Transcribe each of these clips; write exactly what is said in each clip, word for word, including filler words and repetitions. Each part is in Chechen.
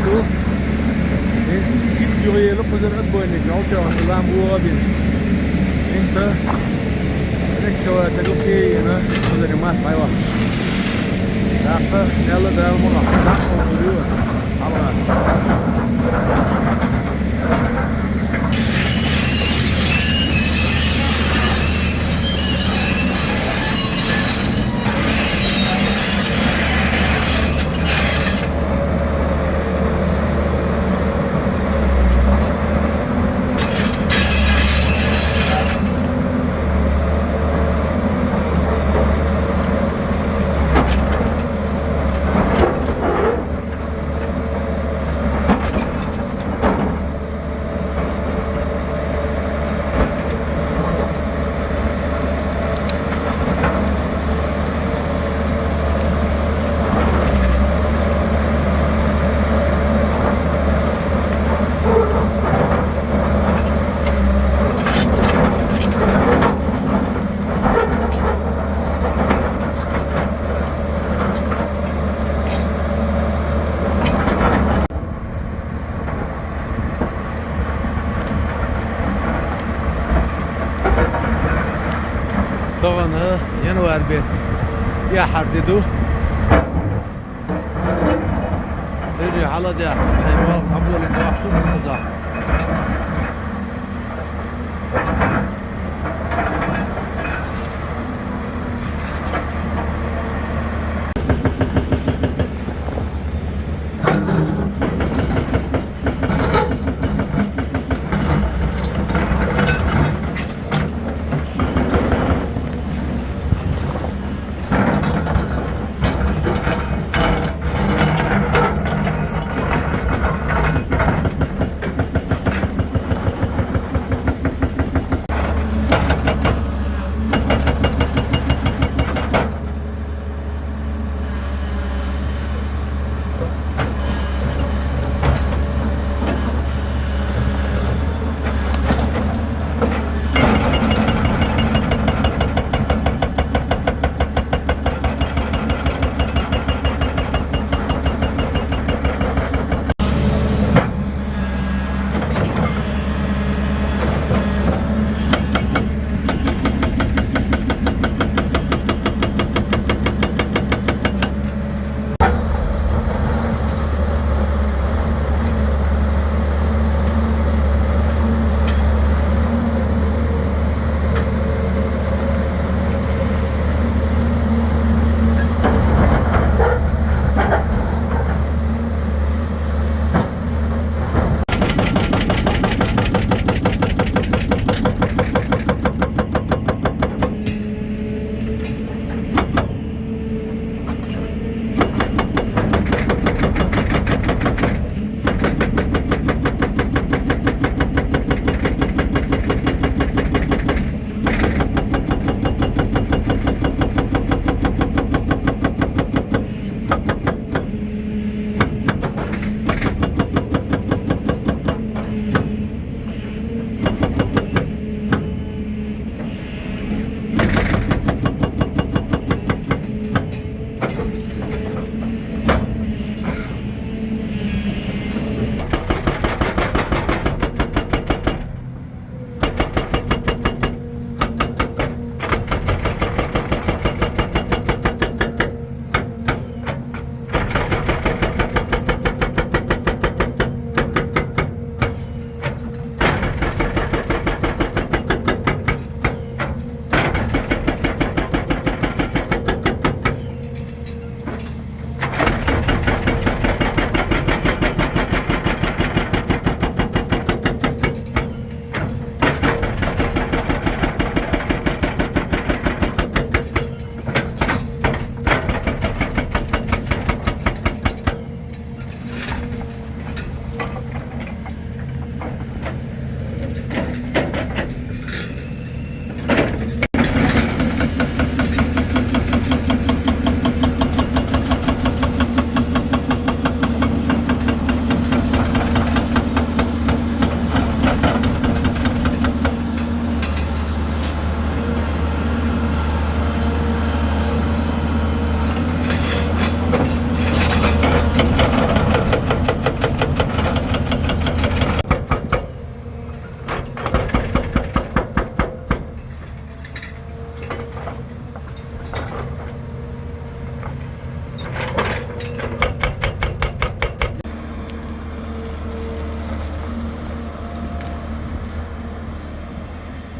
Ду. Энд кип юрие лу кхузара отбойник, алча, ламбу обин. Энд са. Экскаватор, окей, ена, кхузара мас хайва. Даха, нела дал муна. Даха, муна. Хала. Тоҕо, январь биэс. Яхар диду. Өрү хала дьэ. Айва, абули баахсу муза.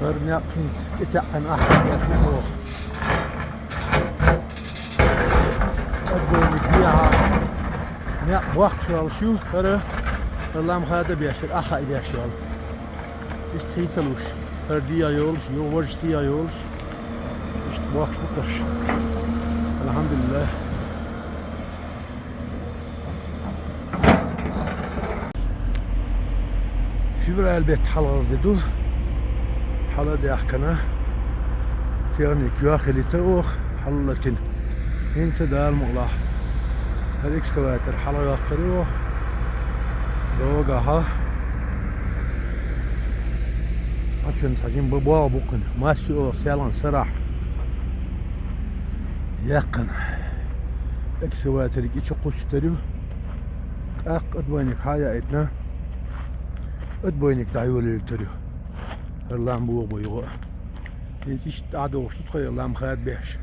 ХӀара некъ хӀинца тӀетаьӀӀана ахьа беш ма боху. Отбойник бехьа. Некъ бохкуш йолуш ю хӀара, хӀара лам хада беш, хӀара ахьа беш йолу. Иштта хийцалуш, хӀара дегӀ йолуш, юха важа сехьа йолуш. Иштта бохкуш бу кхуьш. Алхьамдулиллах. Февраль бетта хьалхара де ду. Хьала а даьхкина, техника юьхь хилийта оха, хьала а латийна. ХӀинца Дала мукъалахь, хӀара экскаватор хьала а йоккхур ю оха. Догахьа. Цхьа чун цхьа жима бан болх бу кхуьнан. Масса оха селхана сарахь. Яьккхина. Экскаваторга и чу кхуссуьйтур ю. ТӀаккха отбойник хьа а яийтина, отбойник дӀайолаелийтур ю. ХӀара лам боху бан юха а. Иза иштта дӀадохуш ду тхо, лам хада беш.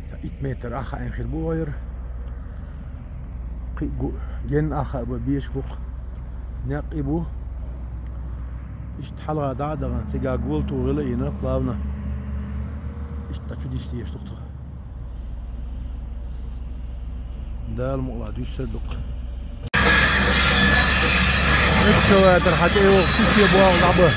Цхьа итт метр ахьа хир бу гӀайра. Кхин а гу-, генна ахьа а бан безаш бу-кх. Некъ и бу. Иштта хьалха дӀа а дахана, цигахь гол тухийла а йина, плавно. Иштта дӀа чу дисте еш ду-кх тхо. Дала мукъалахь дуьссур ду-кх. Экскаватор хьан тӀе йогӀу, кхин боху дӀабан.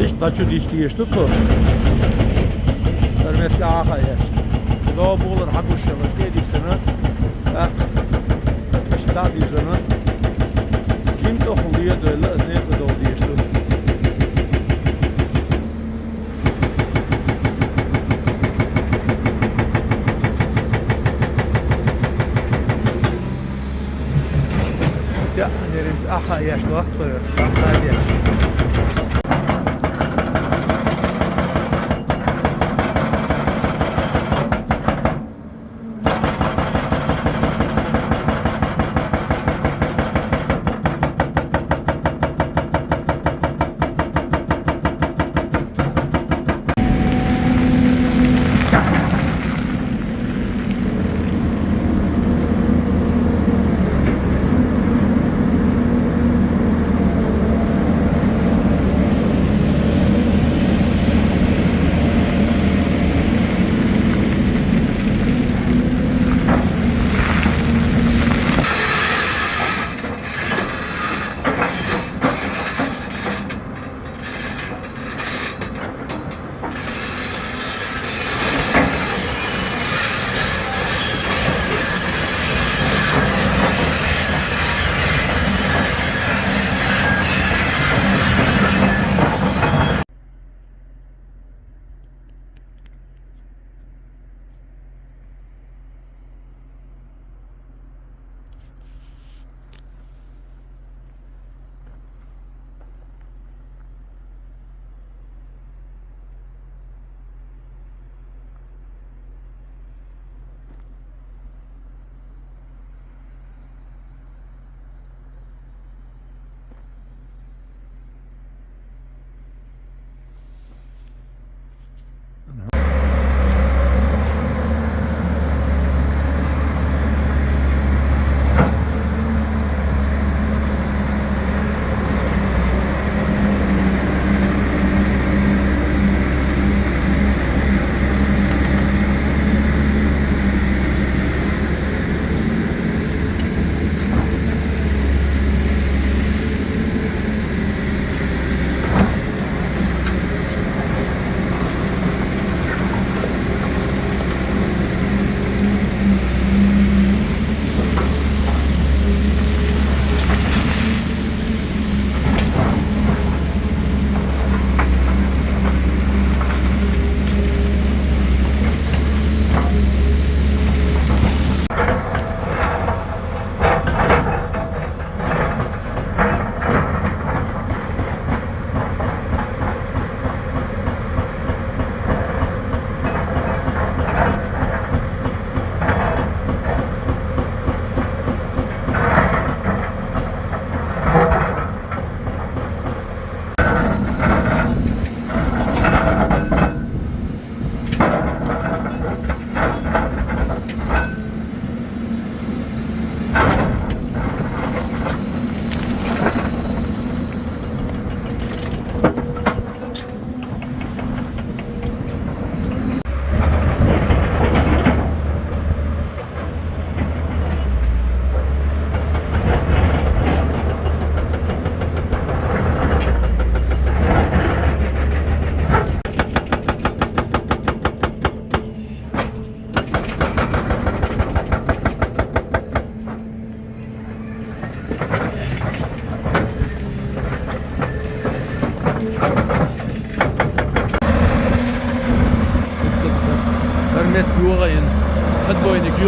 Иштта дӀа чу дисте еш ду тхо. Хьарметта ахьа еш. Дов бухалара хьагуш йолу, стедисана. ТӀаккха иштта дӀа а дирзина. Жимма тӀехула ледойла, ас некъа дов деш ду. Я, неринца ахьа еш лохтойр, ахьа еш.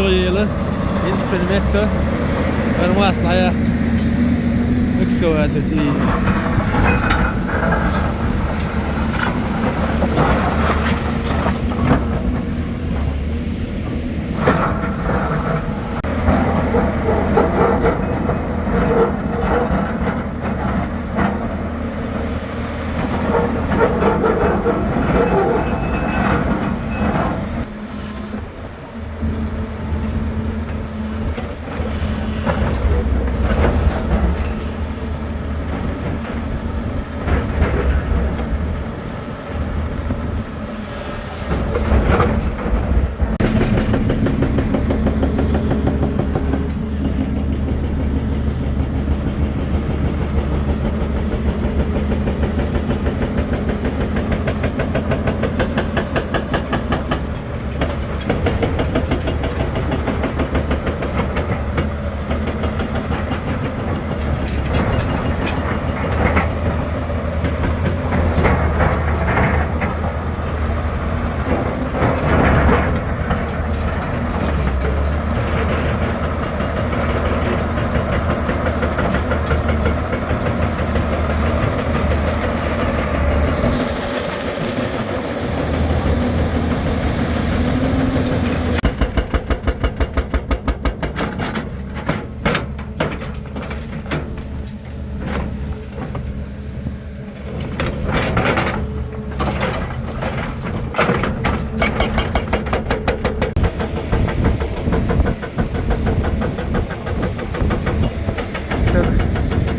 Ела, инспектор метта, армас лаяхт, экскаватор и.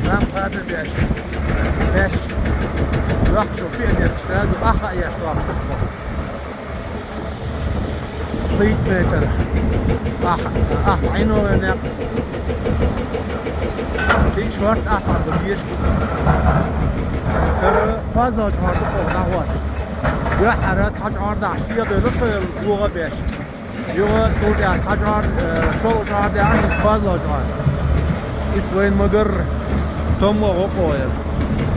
Нам хада беш. Беш. Лакшо пианер, сразу аха еш лакшо. Кхийт метр. Ах, ах, Ӏино венекъ. Кхийт шорт ах, ах, бешки. Сара кхозлагӀча гӀорда кхо дагӀош. Юххьара цхьа чӀор дахьаш, тӀедойла кхоьл вугӀа беш. Юха тӀултӀа цхьа чӀор, э, шолгӀа чӀор дахьаш, кхозлагӀча гӀор. Иштта вайн магар томма гӀо кхояр.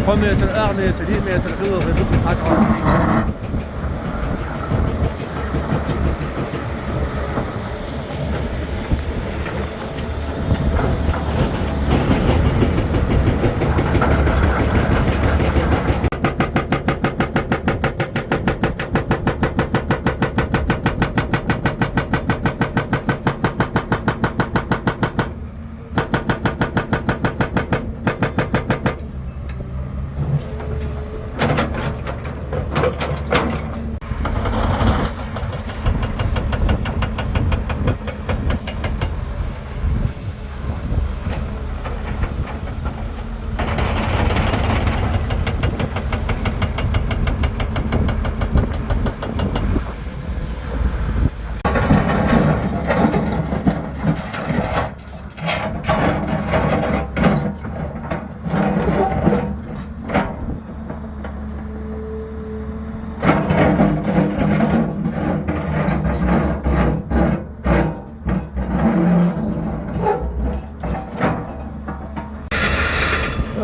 Кхо метр, ах метр, диъ метр хилла хилла цхьа чӀор.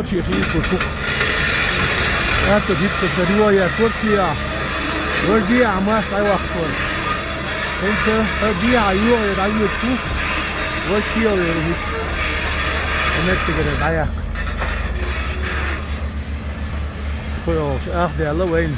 Ачи хи кушук. Ата дитта сарио я Турция. Вожди Амас айвахтон. Энта вожди аю я даю ку. Вожди я вожди. Энет сигаре даяк. Кой олш ах бяла вайн.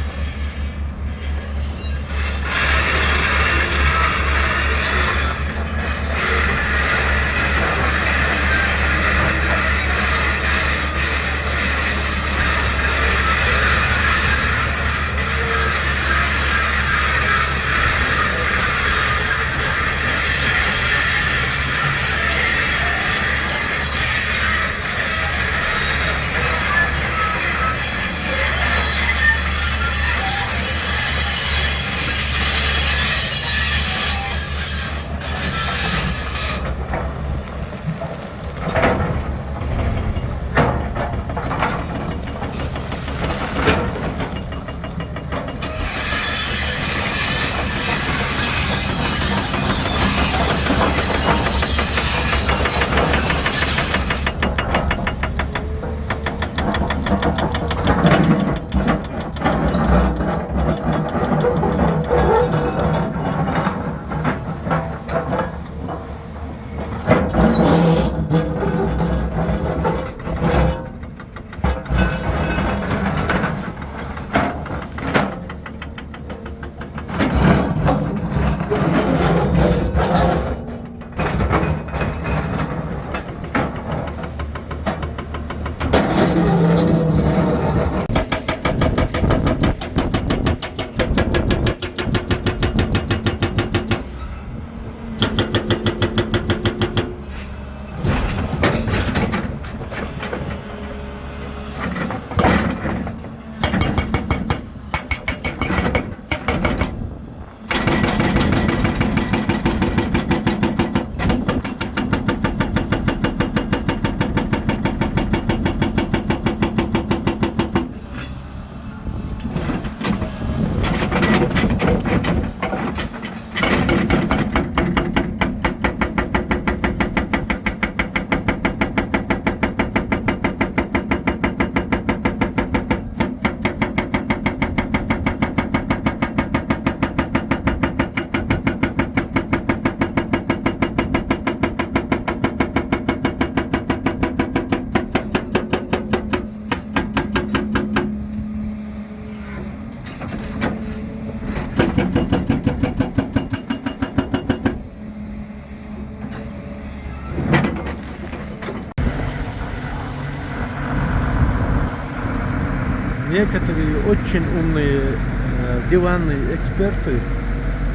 Некоторые очень умные, э, диванные эксперты,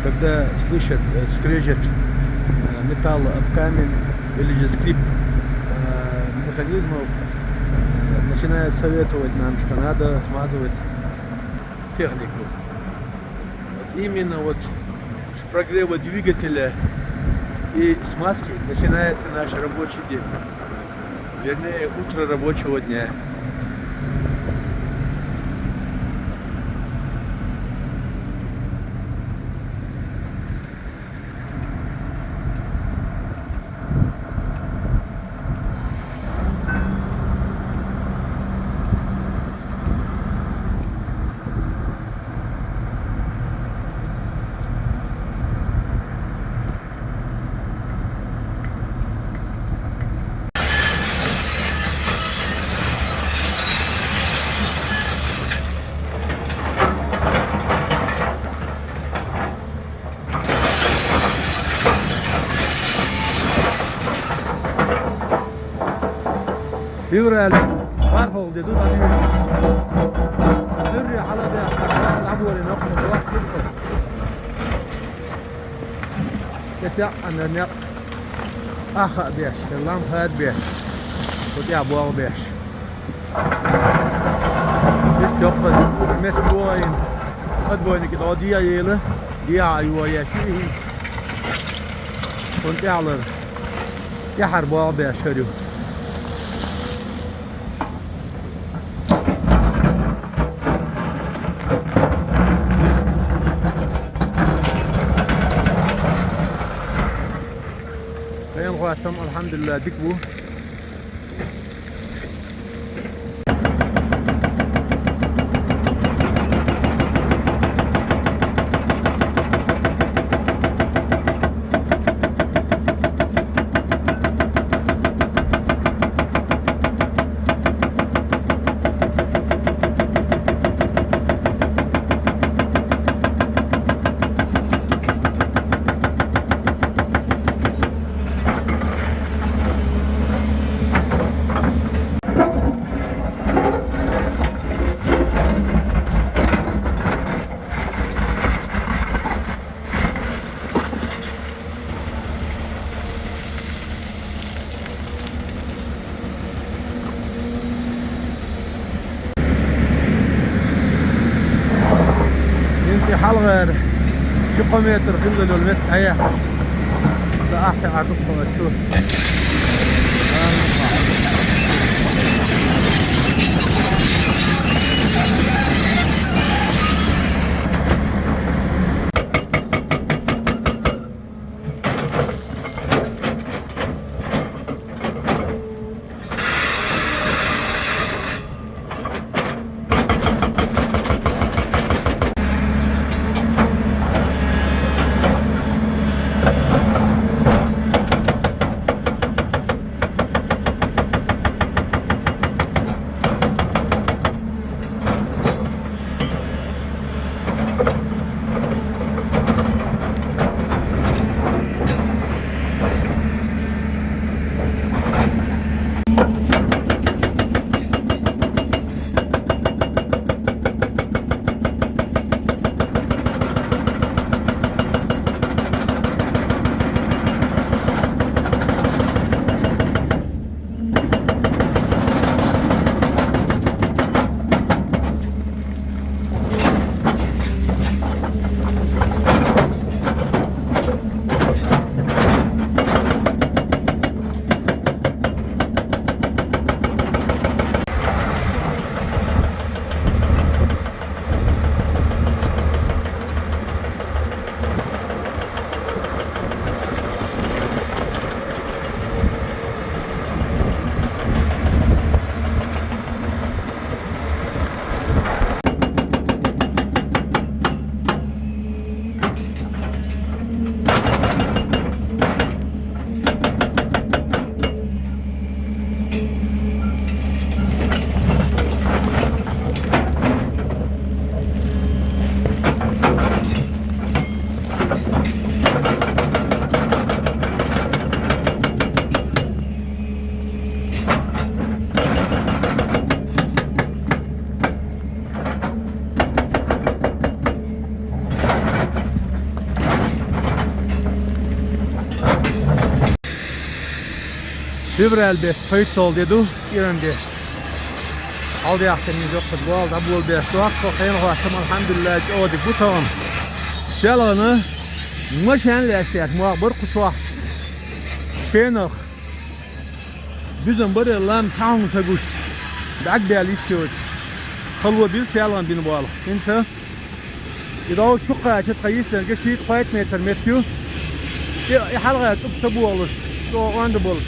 когда слышат, э, скрежет, э, металла об камень или же скрип, э, механизмов, э, начинают советовать нам, что надо смазывать технику. Вот именно вот с прогрева двигателя и смазки начинается наш рабочий день. Вернее, утро рабочего дня. Февраль. Бархол деду, надо. Хурри хала да, хала да, абу вали нокна, буа курту. Этя ана нек. Аха беш, лам хад беш. Вот я буа беш. Бит ёккъа мет буайын. Отбойники да дия еле. Дия айуа я шири хинс. Контялар. Я хар буа беш шарю. Хаян хуаттам, алхамдулилла, дик бу. Инти хьалгӀер ши-кхо метр хилла йола метта Ӏаяхьаш. Ста ахьи Ӏардуккхула чу. Февраль бетта кхойтта де ду, кӀиранди. Хьалдаьхкина йоккха бола дӀаболабеш доккха, хенахошка, алхьамдулиллахӀ, чӀоагӀа дика бу тахана. Селгана машен лаьцна, могӀа бар кху чохь. Шенах. Буьззина бара лам цхьа хӀума ца гуш, бӀаьрг баьлла йиш йоцуш, хало бира селгана бина болу. ХӀинца и дӀо чу кхача тхан йистенга шийтта-кхойтта метр меттиг ю. И, и хьалха цӀук ца бохуш, чӀогӀа онда болуш.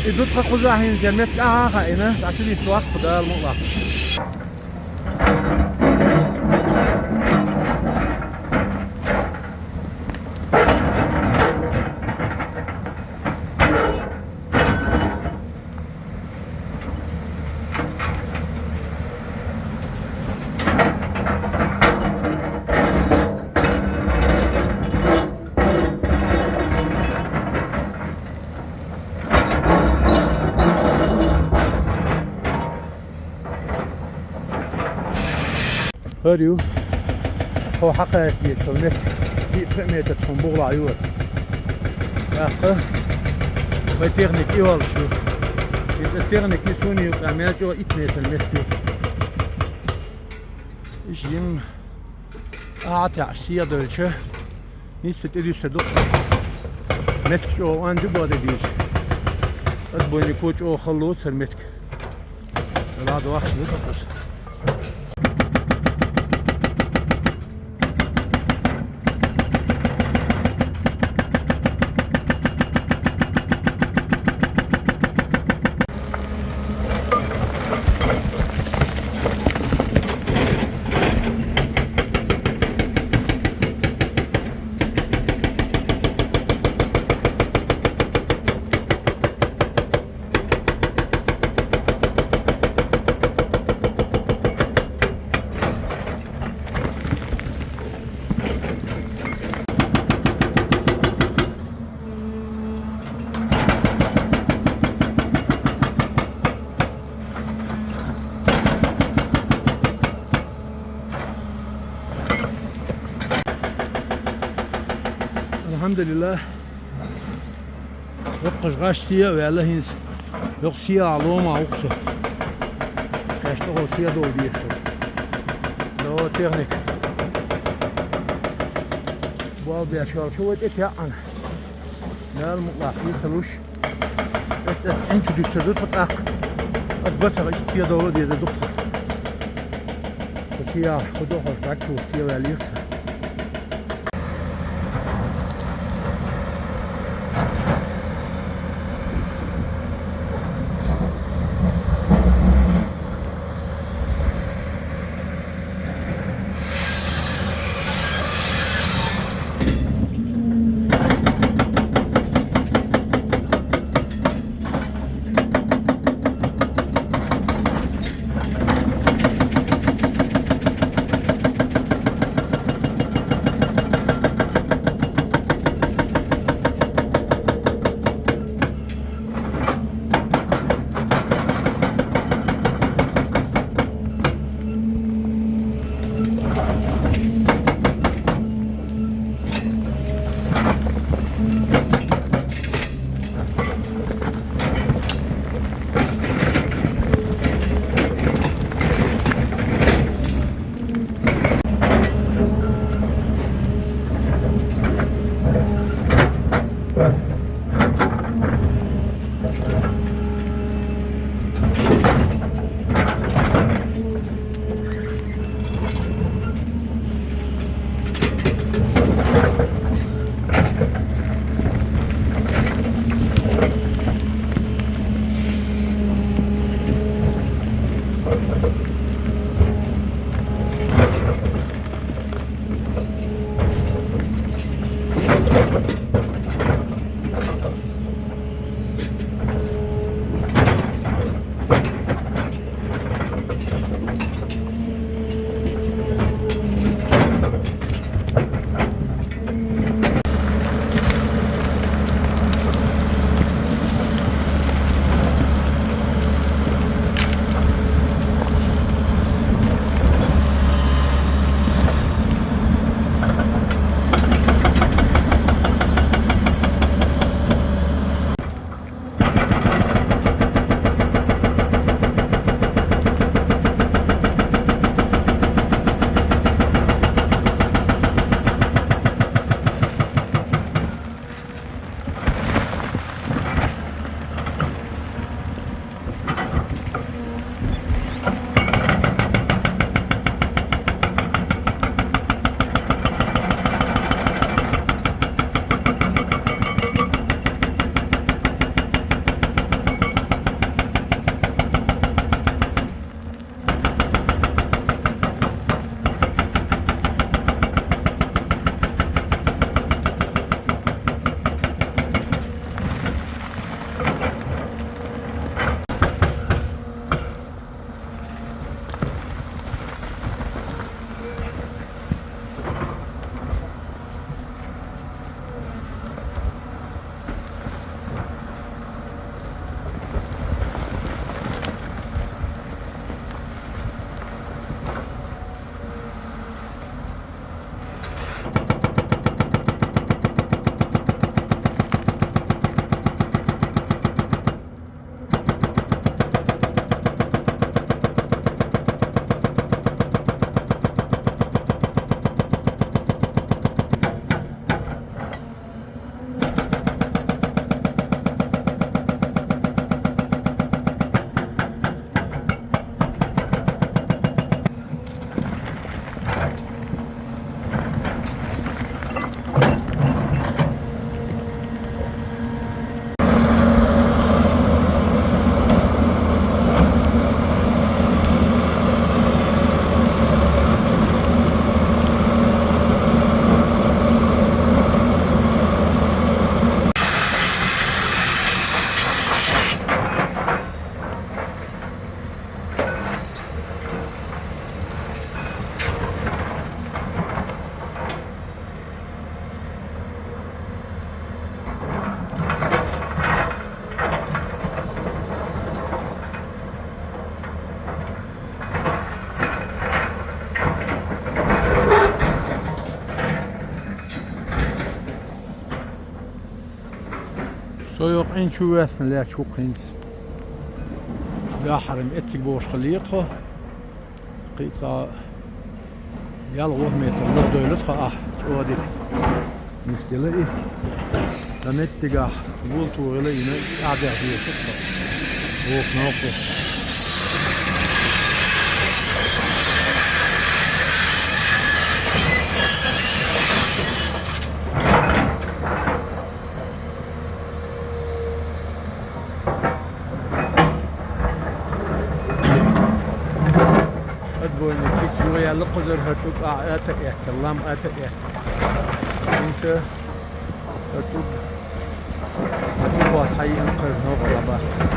И ду тхан кхузахь хӀинца меттиг ахьа а хаийна, дӀа ца дитта ваккха Дала мукъалахь. ХӀара ю тхо хьакхача дезаш йолу меттиг, диъ-пхи метр тхуна бугӀалахь ю хӀара. ТӀаккха вай техника и йолуш ю. Иза техника и суна юкъа мел чӀогӀа итт метр меттиг ю. Иштта жимма ахьа а таьӀаш сехьадевлча, нисса тӀедуьссур ду. Меттиг чӀогӀа онда ю боху тӀедуьйсуш. Отбойнико чӀогӀа хала лоцура меттиг. ЛадогӀа ду тхо кхуза. АлхьамдулиллахӀ. Дуккхаш гӀаш сехьа а ваьлла хӀинца. Дукха сехьа лома ву-кх со. Шаьш тӀехула сехьадовла дезаш ду. До техника. Болх беш йолчу вай тӀе теӀана. Дала мукъалахь, хӀинца луш. Эццу, эццу Ӏин чу дуьсур ду тхо тӀаккха. Аса басахь иштта сехьадовла а дезар ду-кх тхо. Со сехьа хӀун до хьожуш, бӀаьрг тухуш сехьаваьлла ю-кх со. Йокъа Ӏин чу ваьсса лаьтташ ву-кх хӀинца. Яхьарам эцциг бохуш хилира тхо. Кхин а цхьа ялх-ворхӀ метр лур дойла тхо ахь, чӀогӀа дика нисделла и. Сан меттигахь гул тухийла йина, тӀаьхьа дехьа деза тхо. Вокху новкъа. Отбойный путь юха яьлла кхузара, хӀара тӀулг а ата эттар, лам ата эттар. ХӀинца хӀара тӀулг а чу кхосса хьайиъна кхара новкъа дӀабаккха.